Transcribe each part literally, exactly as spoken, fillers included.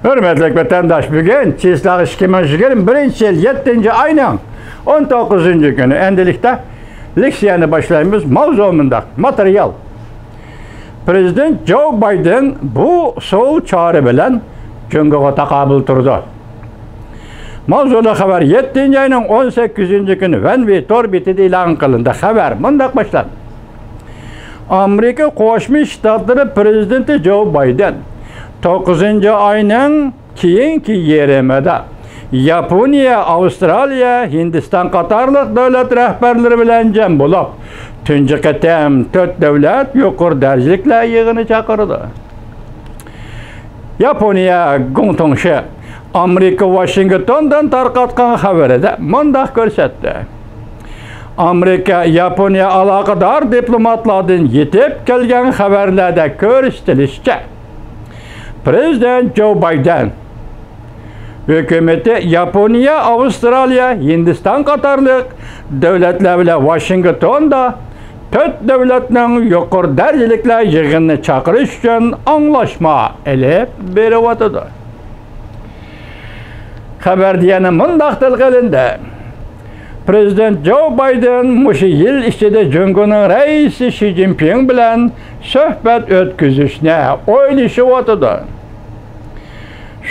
ھۆرمەتلىك ۋەتەنداش، بۈگۈن چىسلاغ ئىككى مىڭ يىگىرمە بىرىنچى يىل يەتتىنچى ئاينىڭ ئون توققۇزىنچى كۈنى. ئەندىلىكتە لېكسىيەنى باشلايمىز. ماۋزۇ مۇنداق. ماتېرىيال. پرېزىدېنت جو بايدېن بۇ ئۇسۇل چارە بىلەن جۇڭگوغا تاقابىل تۇرىدۇ. ماۋزۇلۇق خەۋەر يەتتىنچى ئاينىڭ ئون سەككىزىنچى كۈنى ۋەنۋى تور بېتىدە ئېلان قىلىندى. خەۋەر مۇنداق باشلاندى. ئامېرىكا قوشما شتاتلىرى پرېزىدېنتى جو بايدېن توققۇزىنچى ئاينىڭ كېيىنكى يېرىمىدا ياپونىيە، ئاۋسترالىيە، ھىندىستان قاتارلىق دۆلەت رەھبەرلىرى بىلەن جەم بولۇپ، تۇنجى قېتىم تۆت دۆلەت يۇقىرى دەرىجىلىكلەر يىغىنى چاقىرىدۇ. ياپونىيە گۇڭتۇڭشى ئامېرىكا ۋاشىنگتوندىن تارقاتقان خەۋىرىدە مۇنداق كۆرسەتتى. ئامېرىكا ياپونىيە ئالاقىدار دىپلوماتلاردىن يېتىپ كەلگەن خەۋەرلەردە كۆرسىتىلىشىچە، پرېزىدېنت جو بايدېن ھۆكۈمىتى ياپونىيە، ئاۋسترالىيە، ھىندىستان قاتارلىق دۆلەتلەر بىلەن ۋاشىنگتوندا تۆت دۆلەتنىڭ يۇقىرى دەرىجىلىكلەر يىغىنىنى چاقىرىش ئۈچۈن ئاڭلاشما ئېلىپ بېرىۋاتىدۇ. خەۋەردە يەنە مۇنداق تىلغا ئېلىندى. پرېزىدېنت جو بايدېن مۇشۇ يىل ئىچىدە جۇڭگونىڭ رەئىسى شى جىنپىڭ بىلەن سۆھبەت ئۆتكۈزۈشنى ئويلىشىۋاتىدۇ.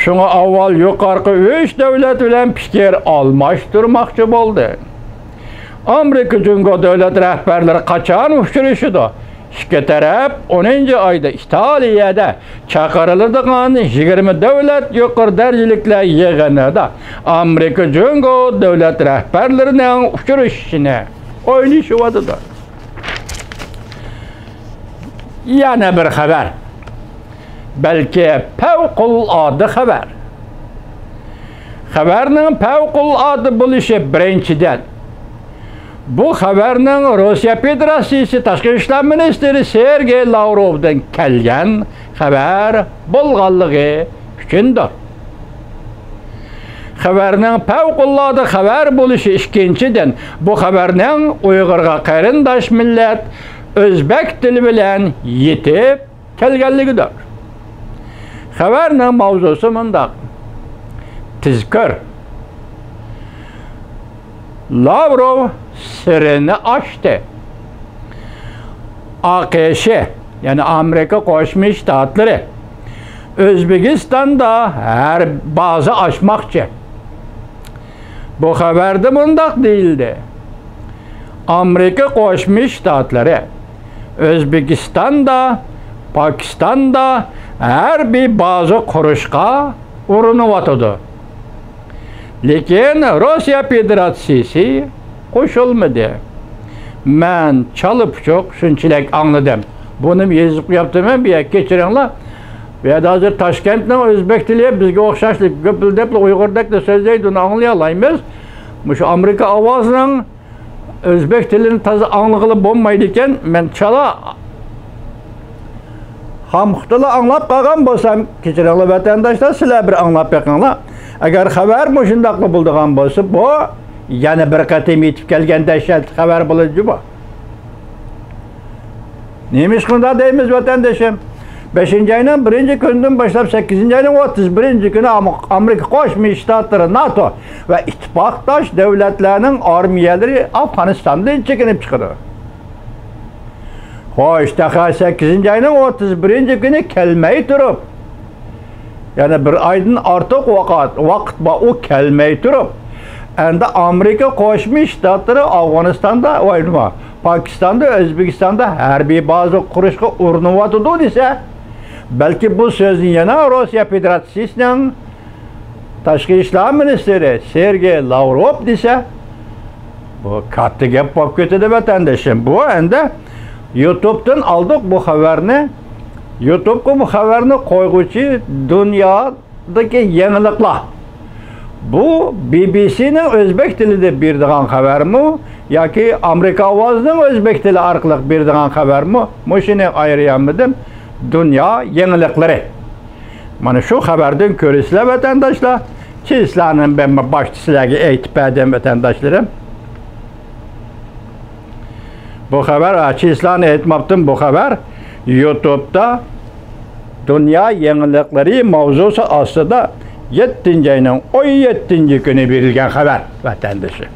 شۇڭا ئاۋۋال يۇقىرىقى ئۈچ دۆلەت بىلەن پىكىر ئالماشتۇرماقچى بولدى. ئامېرىكا جۇڭگو دۆلەت رەھبەرلىرى قاچان ئۇچرىشىدۇ؟ ئىككى تەرەپ ئونىنچى ئايدا ئىتالىيەدە چاقىرىلىدىغان يىگىرمە دۆلەت يۇقىرى دەرىجىلىكلەر يىغىنىدا ئامېرىكا جۇڭگو دۆلەت رەھبەرلىرىنىڭ ئۇچرىشىشىنى ئويلىشىۋاتىدۇ. يەنە بىر خەۋەر. بەلكى پەۋقۇلئاددە خەۋەر. خەۋەرنىڭ پەۋقۇلئاددە بولۇشى، بىرىنچىدىن، بۇ خەۋەرنىڭ روسىيە فېدېراتسىيىسى تاشقى ئىشلار مىنىستىرى سېرگېي لاۋروۋدىن كەلگەن خەۋەر بولغانلىقى ئۈچۈندۇر. خەۋەرنىڭ پەۋقۇلئاددە خەۋەر بولۇشى، ئىككىنچىدىن، بۇ خەۋەرنىڭ ئۇيغۇرغا قېرىنداش مىللەت ئۆزبەك تىلى بىلەن يېتىپ كەلگەنلىكىدۇر. خەۋەرنىڭ ماۋزۇسى مۇنداق. تېزكۆر. لاۋروف سىرىنى ئاچتى. ئاقش، يەنى ئامېرىكا قوشما شتاتلىرى ئۆزبېكىستاندا ھەربىي بازا ئاچماقچى. بۇ خەۋەردە مۇنداق دېيىلدى: ئامېرىكا قوشما شتاتلىرى ئۆزبېكىستاندا، پاكىستاندا ھەربىي بازا قۇرۇشقا ئۇرۇنۇۋاتىدۇ. لېكىن روسىيە فېدېراتسىيىسى قوشۇلمىدى. مەن چالا پۇچۇق شۇنچىلىك ئاڭلىدىم. بۇنىمۇ يېزىپ قويۇپتىمەن بۇ يەرگە، كەچۈرۈڭلار. بۇ يەردە ھازىر تاشكەنتنىڭ ئۆزبەك تىلى بىزگە ئوخشاشلا گۈپۈلدەپلا ئۇيغۇردەكلا سۆزلەيدۇ، ئۇنى ئاڭلىيالايمىز. مۇشۇ ئامېرىكا ئاۋازىنىڭ ئۆزبەك تىلىنى تازا ئاڭلىغىلى بولمايدىكەن. مەن چالا خامۇختىلا ئاڭلاپ قالغان بولسام، كەچۈرۈڭلار ۋەتەنداشلار، سىلەر بىر ئاڭلاپ بېقىڭلار. ئەگەر خەۋەر مۇشۇنداقلا بولىدىغان بولسا، بۇ يەنە بىر قېتىم يېتىپ كەلگەن دەھشەتلىك خەۋەر بولىدۇ بۇ. نېمىشقا ئۇنداق دەيمىز، ۋەتەندىشىم؟ بەشىنچى ئاينىڭ بىرىنچى كۈنىدىن باشلاپ سەككىزىنچى ئاينىڭ ئوتتۇز بىرىنچى كۈنى ئام-، ئامېرىكا قوشما شتاتلىرى، ناتو ۋە ئىتتىپاقداش دۆلەتلەرنىڭ ئارمىيەلىرى ئافغانىستاندىن چېكىنىپ چىقىدۇ. خوش، تېخى سەككىزىنچى ئاينىڭ ئوتتۇز بىرىنچى كۈنى كەلمەي تۇرۇپ، يەنە بىر ئايدىن ئارتۇق ۋاقىت، ۋاقىت بار، ئۇ كەلمەي تۇرۇپ، ئەمدى ئامېرىكا قوشما شتاتلىرى ئافغانىستاندا، ۋاي نېمە، پاكىستاندا، ئۆزبېكىستاندا ھەربىي بازا قۇرۇشقا ئۇرۇنۇۋاتىدۇ دېسە، بەلكى بۇ سۆزنى يەنە روسىيە فېدېراتسىيىسىنىڭ تاشقى ئىشلار مىنىستىرى سېرگېي لاۋروف دېسە، بۇ كاتتا گەپ بولۇپ كېتىدۇ، ۋەتەندىشىم. بۇ ئەمدى يۇتۇبتىن ئالدۇق بۇ خەۋەرنى. يۇتۇبقا بۇ خەۋەرنى قويغۇچى دۇنيادىكى يېڭىلىقلار. بۇ بى بى سىنىڭ ئۆزبەك تىلىدا بېرىدىغان خەۋەرمۇ ياكى ئامېرىكا ئاۋازىنىڭ ئۆزبەك تىلى ئارقىلىق بېرىدىغان خەۋەرمۇ؟ مۇشۇنى ئايرىيالمىدىم. دۇنيا يېڭىلىقلىرى. مانا شۇ خەۋەردىن كۆرىسىلەر، ۋەتەنداشلار. چىسلانى مەن باشتا سىلەرگە ئېيتىپ بەردىم، ۋەتەنداشلىرىم. بۇ خەۋەر، ھە، چىسلانى ئېيتماپتىم، بۇ خەۋەر يۇتۇبتا دۇنيا يېڭىلىقلىرى ماۋزۇسى ئاستىدا يەتتىنچى ئاينىڭ ئون يەتتىنچى كۈنى بېرىلگەن خەۋەر، ۋەتەندىشى.